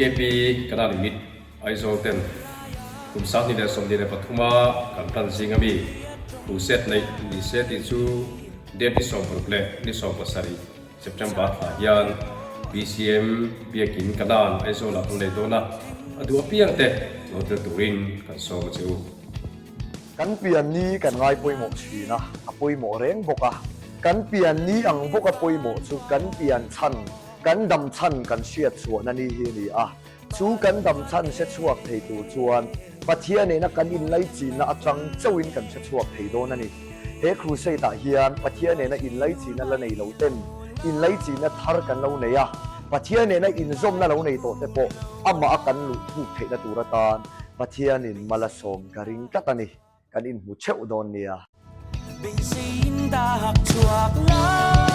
TKP Canaan Unit Aizawl ten kum 2023 a kan plan zing ami crusade neih ni se tih chu date ni 60 leh ni 17 September thla hian BCM Biakin Canaan Aizawl ah kan nei dawn a, a duh apiang te lo tel turin kan sawm a che u. Kan pian ni kan ngai pawimawh thin a, a pawimawh reng bawk a. Kan pian ni ang bawka pawimawh chu kan pian chhan, kan dam chhan kan hriat chhuahna ni hi a ni a. Chu kan dam chhan hre chhuak thei tur chuan Pathian nena kan inlaichinna atang chauhin kan hre chhuak thei dawn a ni. He crusade ah hian Pathian nena inlaichinna la nei lo ten inlaichinna thar kan lo nei a, Pathian nena inzawmna lo nei tawh te pawh amah a kan luh thuk theihna tur atan Pathianin mal a sawm ka ring tlat a ni. Kan inhmu theuh dawn nia. Beiseiin dak chhuak la.